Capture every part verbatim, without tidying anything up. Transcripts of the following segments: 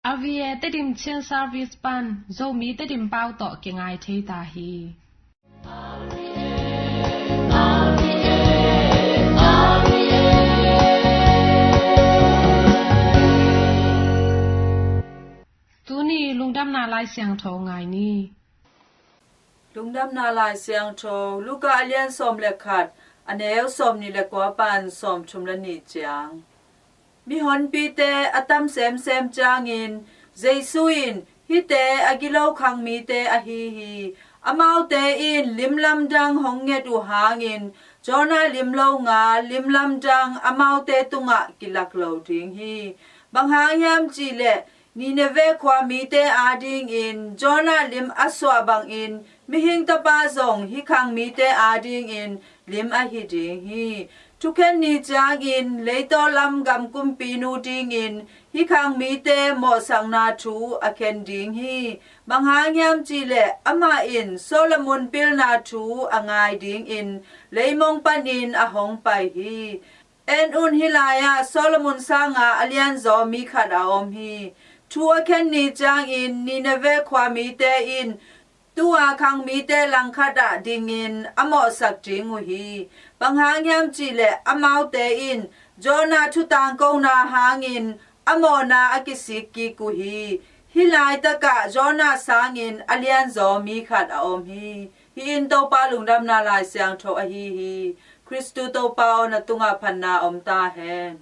R V A Tedim Chin Service pan Zomi Tedim pau tawh kingai thei ta hi. Tuni lungdamna Lai Siangtho ngai ni. Lungdamna Lai Siangtho, Luka a lian sawm le khat, a neu sawm nih le kua pan sawm thum le nih ciang. Mihonpite a tam semsem ciangin, Jesu in, "Hihte a gilo khang mite ahi hi. Amaute in lim lamdang hong nget uh hangin, Jonah lim lo nga lim lamdang amaute tungah kilak lo ding hi. Bang hang hiam cih leh, Nineveh khua mite adingin Jonah lim a suah bangin Mihing Tapa zong hih khang mite adingin lim ahi ding hi. Thukhen ni ciangin leitaw lam gam kumpinu dingin hih khang mite mawhsakna thu a khen ding hi. Bang hang hiam cih leh amah in Solomon pilna thu a ngai dingin leimong panin a hong pai hi. En un, hih lai-ah Solomon sanga a lianzaw mi khat a om hi. Thu a khen ni ciangin Nineveh khua mite in tu-a khang mite langkhat ah dingin a mawhsak ding uh hi. Bang hang hiam cih leh amaute in Jonah thutangkona hangin a mawhna a kisik kik uh hi. Hih laitakah Jonah sangin a lianzaw mi khat a om hi. Hih in Topa lungdamna Lai Siangtho ahi hi. Khristu Topa aw, na tungah phatna om ta hen.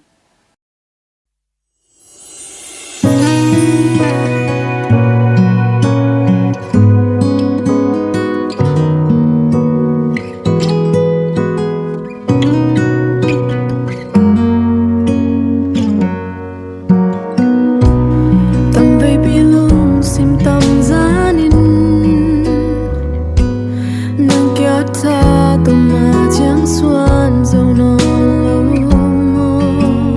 Tamveipi lungsim tamzanin nang kiat tha tawh ma ciang suan zo nawn lo maw?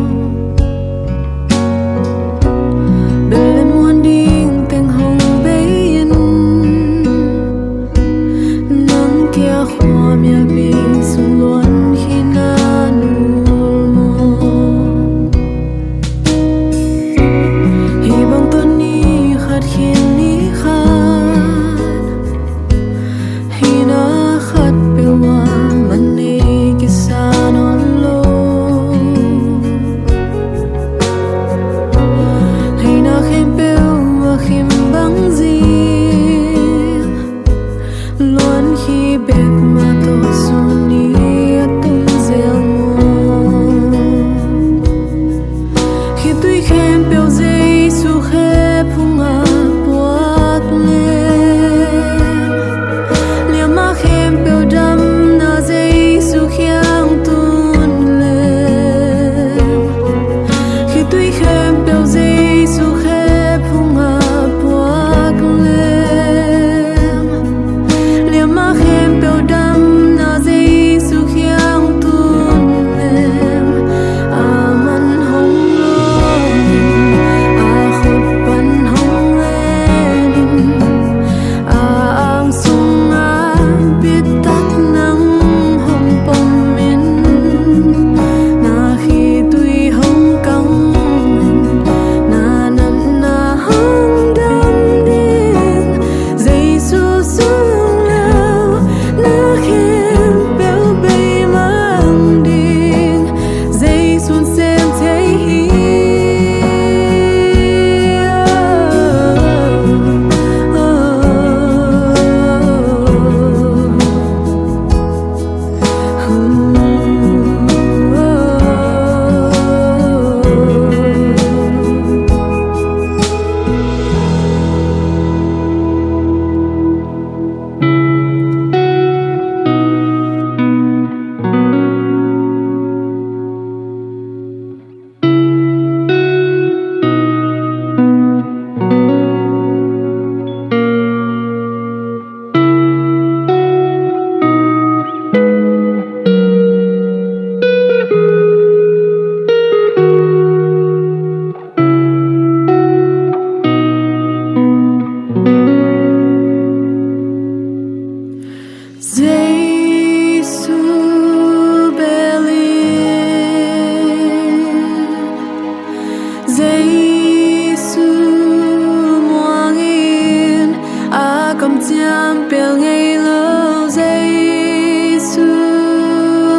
Siam pel ngei lo Jesu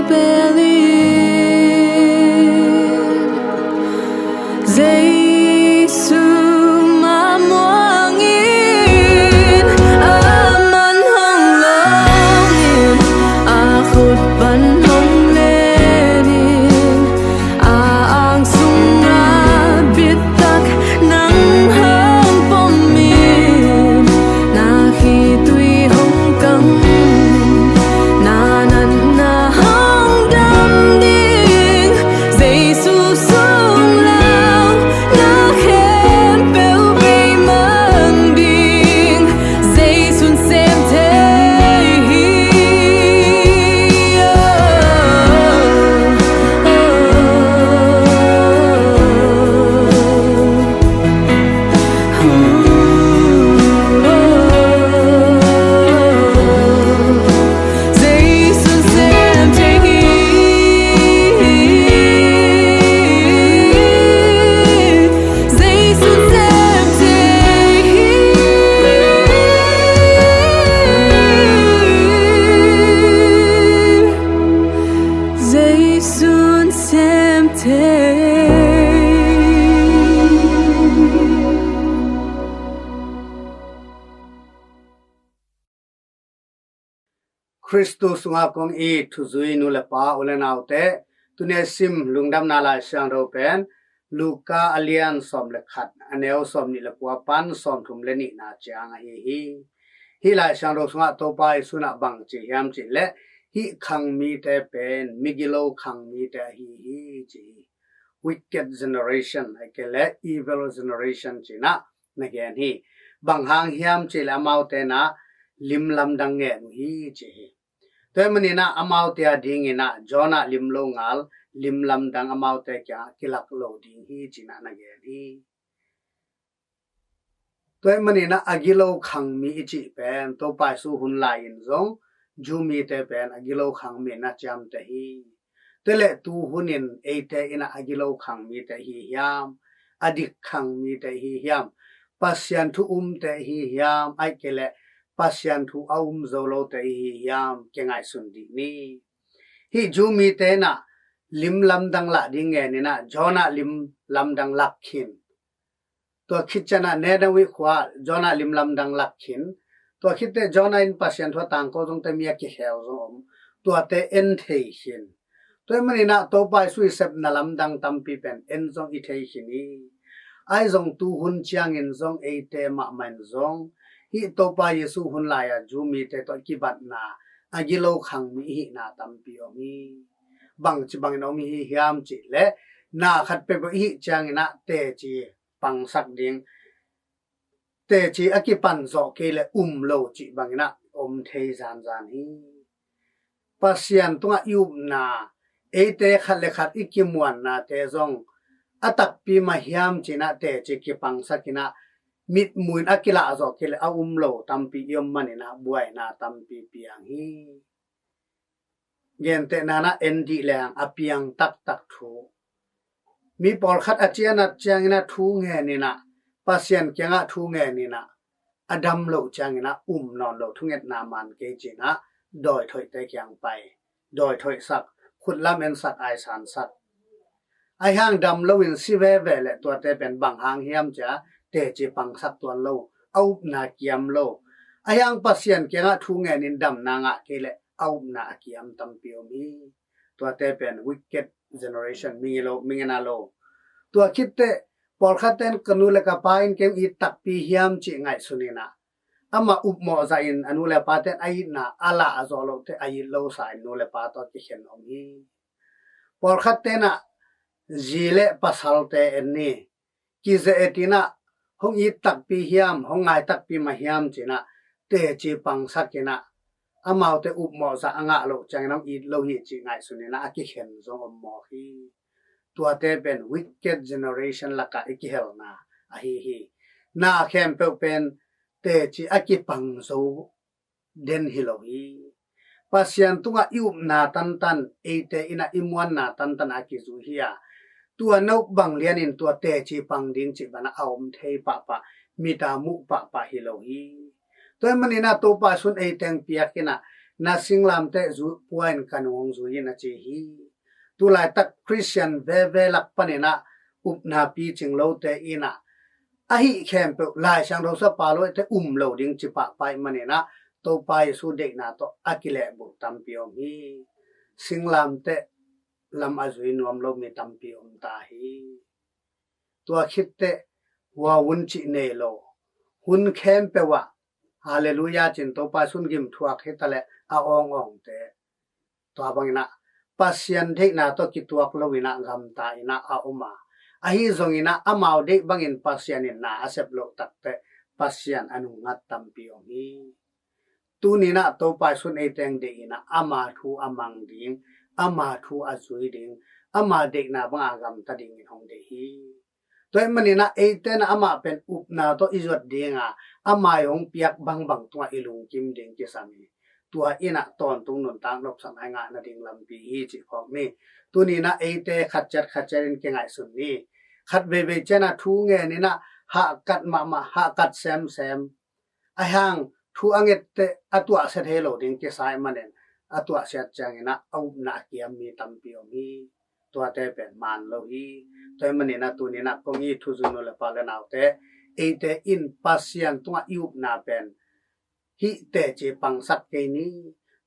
pel in, Jesu mah muang in, a man hong long in, a khut pan hong len in, a ang sungah bitak nang hong pom in, na khitui hong kang, na natna hong dam ding. Jesu sung lo na khempeuh bei mang ding, Jesu'n sem thei hi. Jesu'n sem thei hi. Jesu'n sem thei hi. Jesu'n sem thei. Khristu sungah kong it thuzui nu le pa, u le naute, tuni a sim lungdamna Lai Siangtho pen Luka a lian sawm le khat, a neu sawm nih le kua pan sawm thum le nihna ciang ahi hi. Hih Lai Siangtho sungah Topa Jesu in ah bang ci hiam cih leh, hih khang mite pen migilo khang mite ahi hi ci hi. Wicked generation, ahih kei leh evil generation ci-in ah na gen hi. Bang hang hiam cih leh amaute in ah lim lamdang ngen uh hi ci hi. Tua ahih manin ah amaute a dingin ah Jonah lim lo ngal lim lamdang amaute kiangah kilak lo ding hi ci-in ah na gen hi. Tua ahih manin ah a gilo khang mi i cih pen Topa Jesu hun lai-in zong Jew mite pen a gilo khang mi na ciamteh hi. Tua leh tu hunin eite in ah a gilo khang mite hi hiam, a dik khang mite hi hiam, Pasian thu umte hi hiam, ahih kei leh Pasian thu a um zo lote hi hiam, kingaihsun dih ni. Hih Jew mite in ah lim lamdang lah ding ngenin ah Jonah lim lamdang lak khin. Tua khit ciangin ah Nineveh khua-ah Jonah lim lamdang lak khin. Tua khit teh Jonah in Pasian thu a tangko zongte mi a kikhel zong om. Tuate en thei khin. Tua ahih manin ah Topa Jesu i sepna lamdang tampi pen en zong i thei khin hi. Ahi zong tu hun ciangin zong eite mahmah in zong hih Topa Jesu hun lai-a Jew mite tawh i kibatna a gilo khang mi i hihna tampi om hi. Bangci bangin om i hi hiam cih leh, na khat peuhpeuh i hih ciangin ah teci pangsak ding, teci a kipan zawh kei leh um lo cih bangin ah om thei zanzan hi. Pasian tungah i upna, eite khat le khat i kimuannate zong a takpi mah hiam ci-in ah teci kipangsak in ah mitmuh in a kilah zawh kei leh a um lo tampi i om manin ah buaina tampi piang hi. Gentehna in ah en dih leng a piang taktak thu, mi pawlkhat a cianat ciangin ah thu ngenin ah, Pasian kiangah thu ngenin ah, a dam loh ciangin ah um nawn lo, thungetna man kei ci-in ah dawithoihte kiang pai, dawithoihsak, khutlam ensak, aisansak. Ahi hang dam loin si veve leh tuate pen bang hang hiam ci-a teci pangsak tuan lo, a upna kiam lo. Ahi hang Pasian kiangah thu ngenin damna ngah kei leh a upna a kiam tampi om hi. Tuate pen wicked generation, migilo, migina lo. Tua khit teh pawlkhatte in ka nu le ka pa in kei hong it takpi hiam cih ngaihsun in ah, amah upmawh zahin a nu le pate in a itna a lah zawh loh teh a it lo sa-in nu le pa tawh kikhen om hi. Pawlkhatte in ah zi le pasalte en ni, kizeh et in ah hong it takpi hiam, hong ngai takpi mah hiam ci-in ah teci pangsak in ah, amaute upmawh zah a ngah loh ciangin hong it lo hi cih ngaihsun in ah a kikhen zong om mawk hi. Tuate pen wicked generation lakah i kihelna ahi hi. Na khempeuh pen teci a kipang zo den hi lo hi. Pasian tungah i upna tantan, eite in ah i muanna tantan a kizui hi a, tua na up bang lianin tua teci pang ding cih bangin ah a om thei pahpah, mit a muh pahpah hi lo hi. Tua ahih manin ah Topa Jesu'n ei teng piak in ah, na singlamteh pua in ka nung hong zui in, a ci hi. Tulaitak Khristian veve lak panin ah upna picing lote in ah, a hih khempeuh Lai Siangtho sap a lo te um lo ding ci pahpah ahih manin ah, Topa Jesu deihna tawh a kilehbulh tampi om hi. Singlamteh lam a zui nuam lo mi tampi om ta hi. Tua khit teh, hua hun cih nei lo, hun khempeuh ah Halleluiah ci-in Topa Jesu'n gim thuak hi ta leh a awngawngte, tua bangin ah Pasian deihna tawh kituak lo in ah gamta in ah a om a, ahi zongin ah amau deih bangin Pasian in na a sep loh tak teh Pasian a nungngat tampi om hi. Tuni in ah Topa Jesu'n ei teng deih in ah ama thu a mang ding, ama thu a zui ding, ama deihna bang a gamta dingin hong deih hi. Tua ahih manin ah eite in ah amah pen upna tawh i zuat ding a, ama in hong piak bangbang tungah i lungkim ding kisam hi. Tua in ah tawntung nuntak nopsakna i ngah nading lampi hi cih phawk ni. Tuni in ah eite khat ciat khat ciat in kingaihsun ni. Khat veivei ciang ah thu ngen in ah hahkat mahmah, hahkat semsem, a hang thu a nget teh a tuahsia thei lo ding kisa ahih manin, a tuahsiat ciangin ah a upna a kiam mi tampi om hi. Tuate pen man lo hi. Tua ahih manin ah tuni in ah kong it thuzui nu le pa le naute, eite in Pasian tungah i upna pen hih teci pangsak kei ni.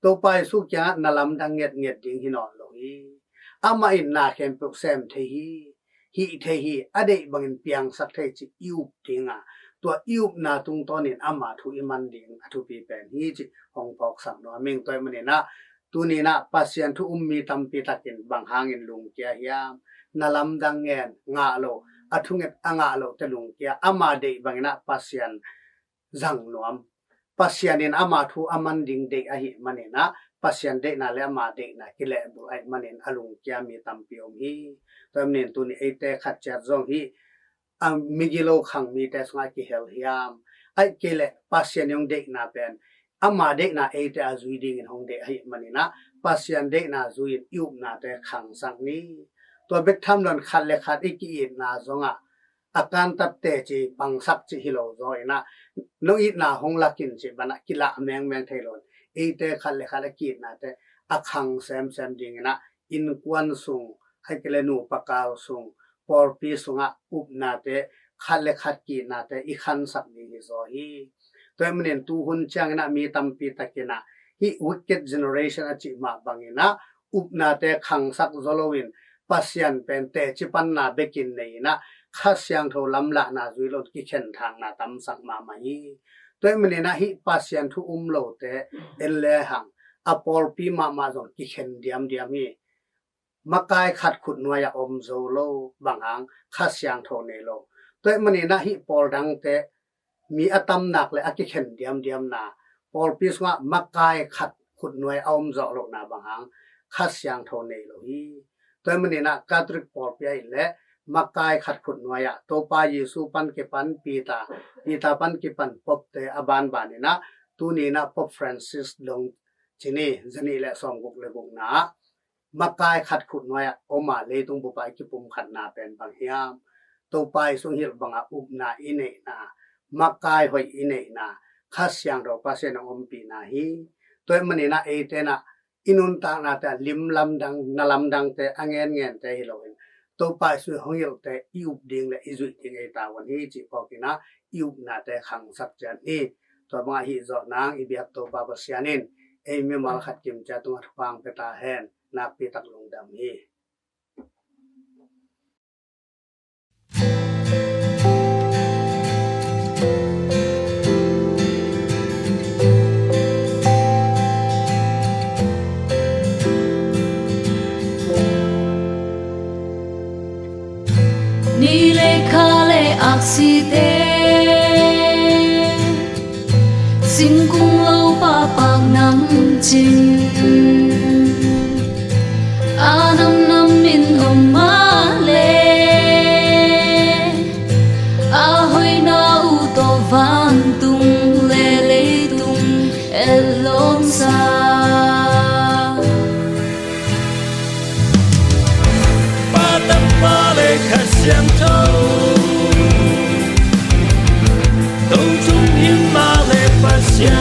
Topa Jesu kiangah na lamdang ngetnget ding hi nawn lo hi. Amah in na khempeuh sem thei hi, hih thei hi. A deih bangin piangsak thei cih i up ding a, tua i upna tungtawnin ama thu i man ding a thupi pen hi cih hong phawksak nuam ing. Tua ahih manin ah tuni in ah Pasian thu um mi tampi takin bang hangin lungkia hiam? Na lamdang ngen ngah lo, a thunget a ngah lo te lungkia, ama deih bangin ah Pasian zang nuam, Pasian in ama thu a man ding deih ahih manin ah, Pasian deihna le ama deihna kilehbulh ahih manin a lungkia mi tampi om hi. Tua ahih manin tuni eite khat ciat zong hih a migilo khang mite sungah kihel hiam? Ahih kei leh Pasian in hong deihna pen ama deihna eite a zui dingin hong deih ahih manin ah, Pasian deihna zui-in i upnate khangsak ni. Tua bek tham loin khat le khat i ki-itna zongah a kantat teci pangsak cih hi lo zaw in ah, nong itna hong lak in cih banah kilah mengmeng thei loin, eite khat le khat a ki-itnate a khang semsem dingin ah, innkuan sung, ahih kei leh nupa kal sung, pawlpi sungah upnate, khat le khat ki-itnate i khansak ding hi zaw hi. Tua ahih manin tuhun ciangin ah mi tampi takin ah hih wicked generation a cih mah bangin ah upnate khangsak zaw loin, Pasian pen teci panna bekin nei in ah, Kha Siangtho lamlahna zui loin kikhen thangna tamsak mahmah hi. Tua ahih manin ah hih Pasian thu um lote en le hang, a pawlpi mahmah zong kikhen diamdiam hi. Makai khat khutnuai-ah om zo lo, bang hang, Kha Siangtho nei lo. Tua ahih manin ah hih pawl dangte mi a tam nak le a kikhen diamdiamna, pawlpi sungah makai khat khutnuai a om zawh lohna bang hang, Kha Siangtho nei lo hi. Tua ahih manin ah Catholic pawlpi ahih leh makai khat khutnuai-ah Topa Jesu pan kipan Peter, Peter pan kipan Pope-te a banbanin ah, tuni in ah Pope Francis dong ci ni, zanih le sawmguk le gukna ah, makai khat khutnuai-ah om a, leitung bup ah i kipumkhatna pen bang hiam? Topa Jesu hong hilh bangah upna i neihna, makai hoih i neihna, Kha Siangtho Pasian in hong ompihna hi. Tua ahih manin ah eite in ah i nuntaknate ah lim lamdang, na lamdangte, a ngenngente hi loin, Topa Jesu hong hilhte i up ding le i zuih ding ei tavuan hi cih phawkin ah i upnate khangsak ciat ni. Tua bangah hih zawh nang i biak Topa Pasian in ei mimal khat kimciat tungah thupha hong pia ta hen. Nakpi tak lungdam hi. Ni le kha le aksite, singkung lo pahpak nam cing, a namnam in om mah le, a hoihna uh tawh vantung le leitung etlawmsa. Pa, Tapa le Kha Siangtho, Topa Jesu min mah le Pasian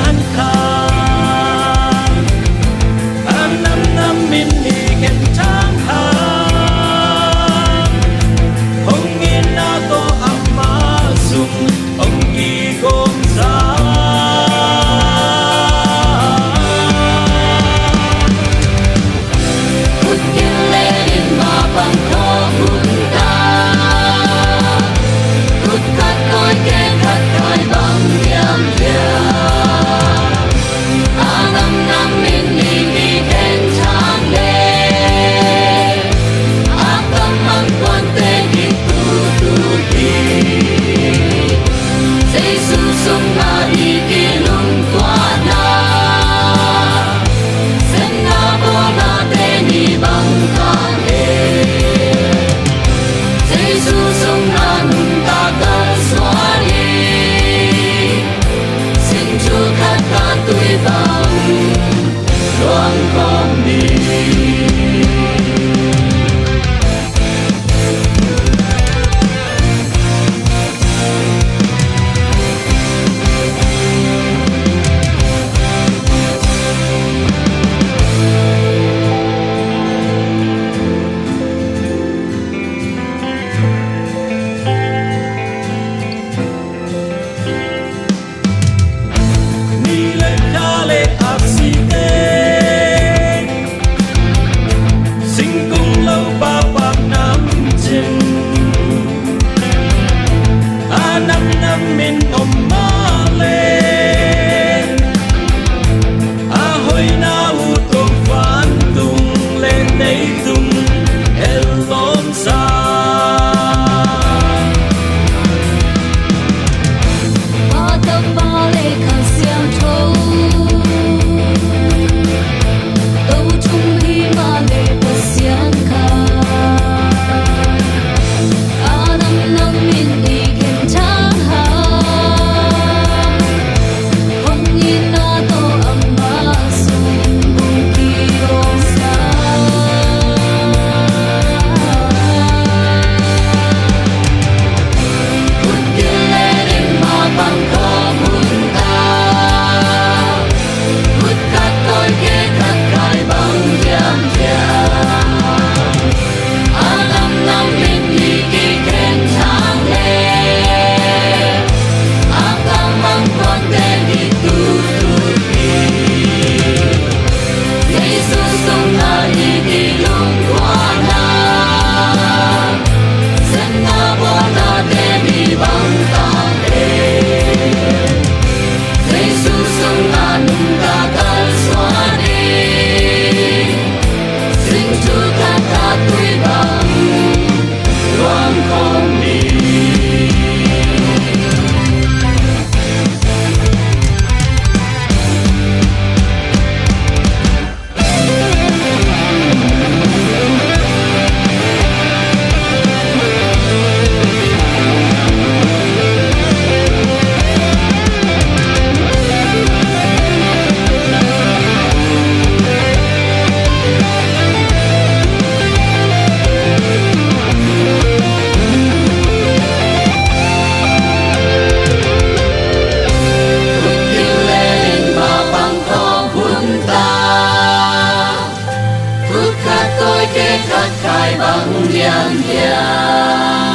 Bang diam diam.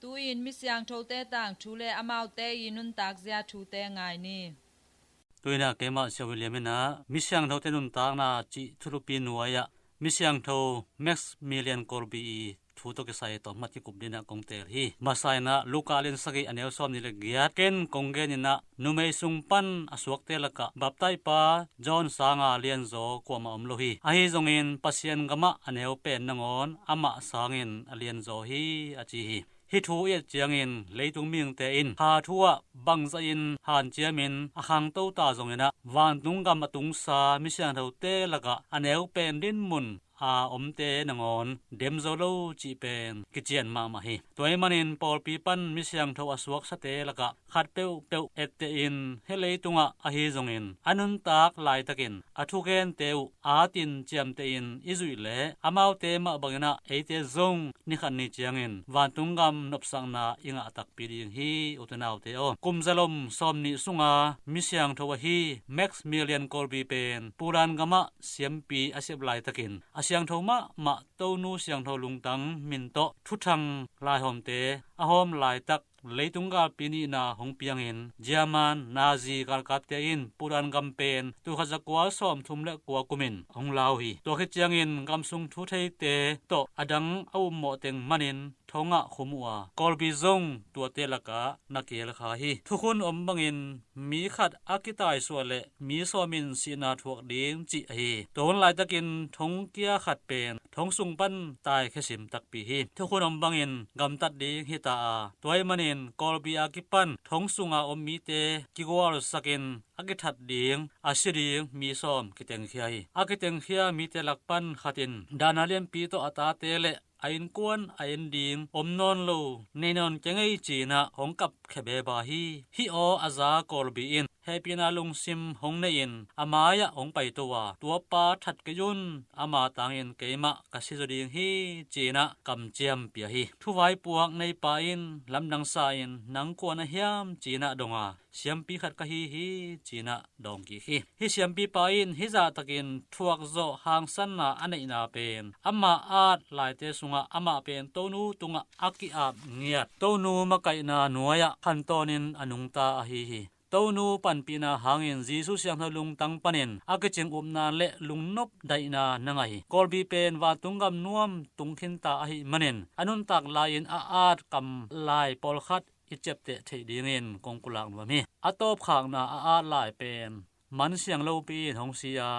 Tu-in misiangthote tangthu le amaute i nuntakzia thute ngai ni. Tu-in ah keimah Sia William in ah misiangthote nuntakna cih thulupi nuai-ah misiangtho Maximilian Kolbe i thu tawh kisai tawh hmat kikup dingin ah kong teel hi. Masa in ah Luka lian sagih a neu sawm nih le giat ken kong gen in ah numei sung pan a suakte lakah baptaihpa John sanga lianzaw kuamah om lo hi. Ahi zongin Pasian gamah a neu pen nangawn amah sangin a lianzaw hi a ci hi. Hih thu i et ciangin leitung mihingte in kha thu ah bangzahin hanciamin a khangto ta zongin ah vantung gam a tungsa misiangthote lakah a neu pen dinmun a omte nangawn dem zo lo cih pen kician mahmah hi. Tua ahih manin pawlpi pan misiangtho a suaksate lakah khat peuhpeuh ettehin hih leitungah ahi zongin a nuntak laitakin a thugente uh atin ciamtehin i zuih leh amaute mah bangin ah eite zong ni khat ni ciangin vantung gam nopsakna i ngah takpi ding hi. U te nau te aw, kum zalom sawm nih sunga misiangtho ahi Maximilian Kolbe pen Poland gamah siampi a sep laitakin a siangtho mahmah Tonu siangtho lungtang min tawh thuthang laihawmte a hawm laitak leitung galpi nihna hong piangin German Nazi galkatte in Poland gam pen tul khat za kua sawm thum le kua kumin hong lau hi. Tua khit ciangin gam sung thutheite tawh a dang a ummawh teng manin thong ah khum uh a, Kolbe zong tuate lakah na keel kha hi. Thukhun om bangin mi khat a kitaisuah leh mi sawmin sihna thuak ding cih ahi hi. Tua hun laitakin thong kia khat pen thong sung pan taikhia sim takpi hi. Thukhun om bangin gamtat ding hi ta a, tua ahih manin Kolbe a kipan thong sunga om mite kigualsakin a kithat ding, a si ding mi sawm kitengkhia hi. A kitengkhia mite lak pan khat in dahna lianpi tawh a tate le a innkuan a en ding om nawn lo, nei nawn keng ei ci-in ah hong kapkhia beba hi. Hih aw a za Kolbe in hehpihna lungsim hong nei-in a mai-ah hong paito a, tuapa that kei un, ama tangin keimah ka si zaw ding hi ci-in ah kamciam pia hi. Thuvaipuak neipa in lamdang sa-in nang kua na hiam ci-in ah dong a, siampi khat ka hi hi ci-in ah dawng kik hi. Hih siampipa in hih zahtakin thuakzawh hangsanna a neihna pen ama at laite sungah amah pen Tonu tungah a ki-ap ngiat Tonu makaihna nuai-ah khantawnin a nungta ahi hi. Tonu panpihna hangin Jesuh siangtho lungtang panin a kicing upna le lungnop daihna na ngah hi. Kolbe pen vantung gam nuam tung khinta ahih manin a nuntak lai-in a at kam lai pawlkhat i ciapteh theih dingin kong pulak nuam hi. A tawpkhakna a at lai pen man siang lopi in hong si a,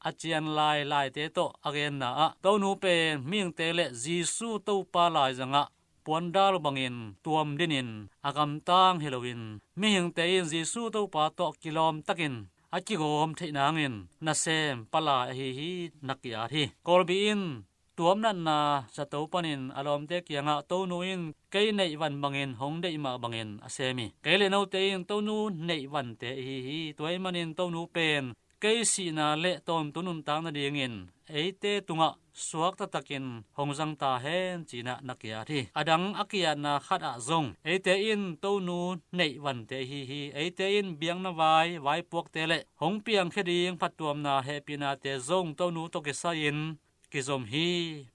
a cian lai laite tawh a genna ah Tonu pen mihingte le Jesuh Topa laizangah puandal bangin tuam dinin a gamtang hi loin mihingte in Jesuh Topa tawh kilawm takin a kigawm theih nangin nasem palai ahi hi na ki-at hi. Kolbe in tuamnatna zato panin a lawmte kiangah Tonu in kei neihvan bangin hong deih mah bangin a sem hi. Kei le note in Tonu neihvante ihi hi. Tua ahih manin Tonu pen kei sihna le tawntung nuntak nadingin eite tungah suak taktakin hong zang ta hen, ci-in ah na ki-at hi. A dang a ki-atna khat ah zong eite in Tonu neih vante ihi hi. Eite in biakna vai, vaipuakte le hong piangkhia ding phattuamna hehpihnate zong Tonu tawh kisai-in kizom hi.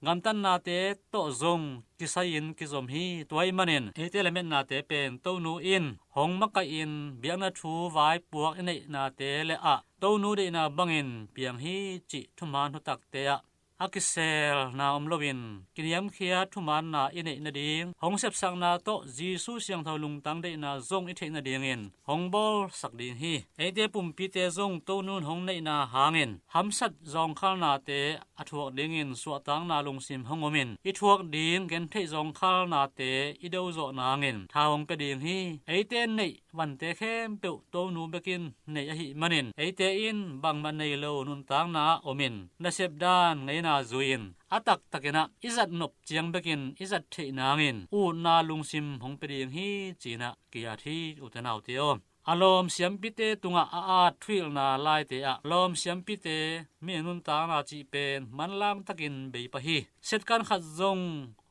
Gamtatnate tawh zong kisai-in kizom hi. Tua ahih manin eite lametnate pen Tonu in hong makaihin biakna thu vaipuak i neihnate le ah Tonu deihna bangin piang hi cih thuman thutakte ah a kiselna om loin kiniamkhiat thumaanna i neih nading, hong sepsakna tawh Jesu siangtho lungtang deihna zong i theih nadingin hong bawlsak ding hi. Eite pumpite zong Tonu in hong neihna hangin hamsat zawngkhalnate a thuak dingin suahtakna lungsim hong omin, i thuak ding gentheih zawngkhalnate i do zawh nangin tha hong pia ding hi. Eite neih vante khempeuh Tonu bekin neih ahih manin eite in bangmah nei lo nuntakna ah omin, nasep dan ngeina zui-in a taktakin ah i zat nop ciang bekin i zat theih nangin utna lungsim hong pia ding hi, ci-in ah ki-at hi, ute naute aw. A lawm siampite tungah a at thuhilhna laite ah lawm siampite mi nuntakna cih pen manlang takin bei pah hi. Setkan khat zong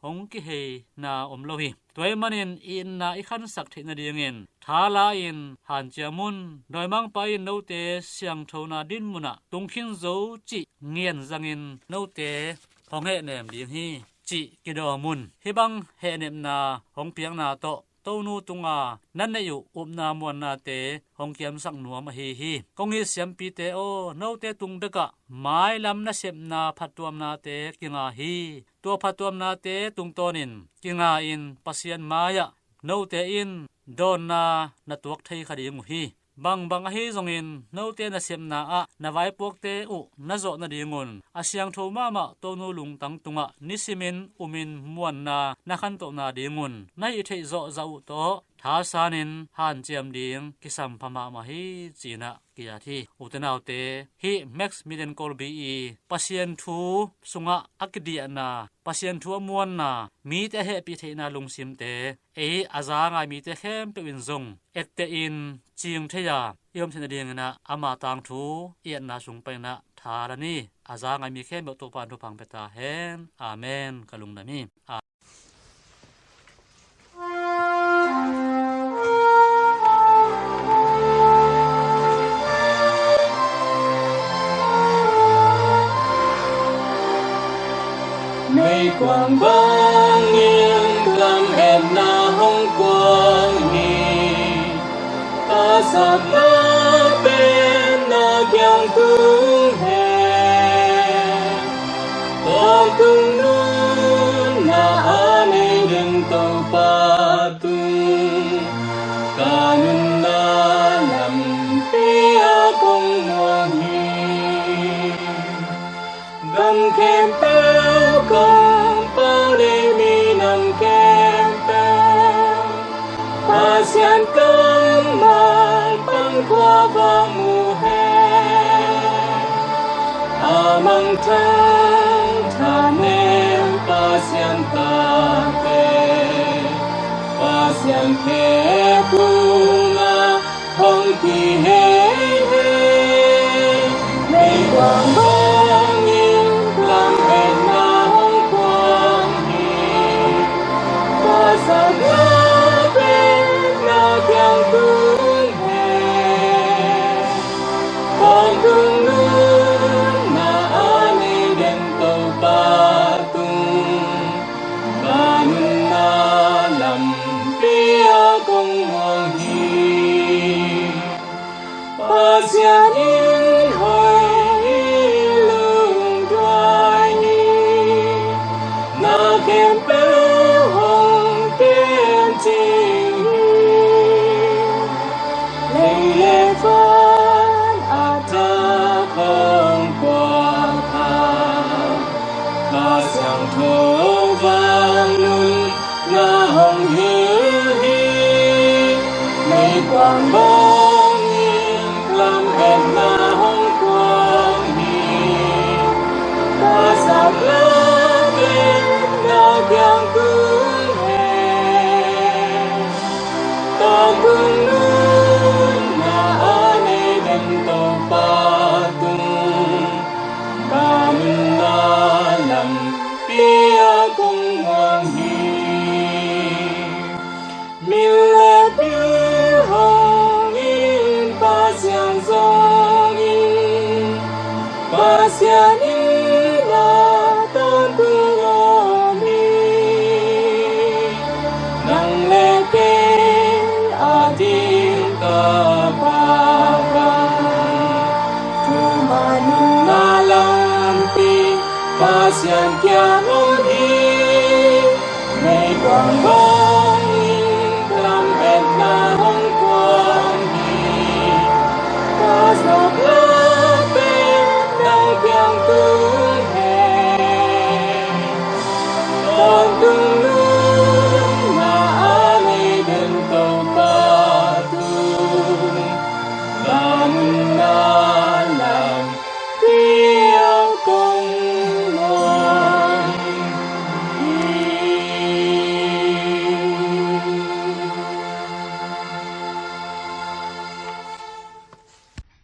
hong kiheina om lo hi. Tua ahih manin itna i khansak theih nadingin tha la-in hanciam un. Dawimangpa in note siangthona dinmun ah tungkhin zo cih ngian zangin note hong hehnem ding hi, cih kidawm un. Hih bang hehnepna hong piakna tawh Tonu tunga na neih uh upna muannate hong kiamsak nuam ahi hi. Kong it siampite aw, note tung bekah mailam nasepna phattuamnate kinga hi. Tua phattuamnate tungtawnin kinga-in Pasian mai-ah note in dawnna na tuak thei kha ding uh hi. Bangbang ahi zongin note nasepna ah na vaipuakte uh na zawh nadingun a siangtho mahmah Tonu lungtang tungah nisimin umin muanna na khantoh nadingun na hih theih zawhzah uh tawh thasanin hanciam ding kisampha mahmah hi, ci-in ah ki-at hi. Ute naute, hih Max Midenkolbi i Pasian thu sungah a kidiahna, Pasian thu a muanna, mite a hehpih theihna lungsimte ei a za ngai mite khempeuh in zong ettehin cing thei-a i om theih nadingin ah ama tangthu i etna sung panin ah tha la ni. A za ngai mi khempeuh Topa'n thupha pia ta hen. Amen. Ka lungdam hi.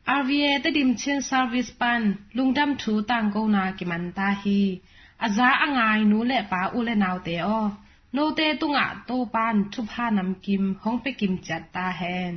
R V A Tedim Chin Service pan lungdam thu tangkona kiman ta hi. A za a ngai nu le pa, u le naute aw, note tungah Topan thupha namkim hong pia kim ciat ta hen.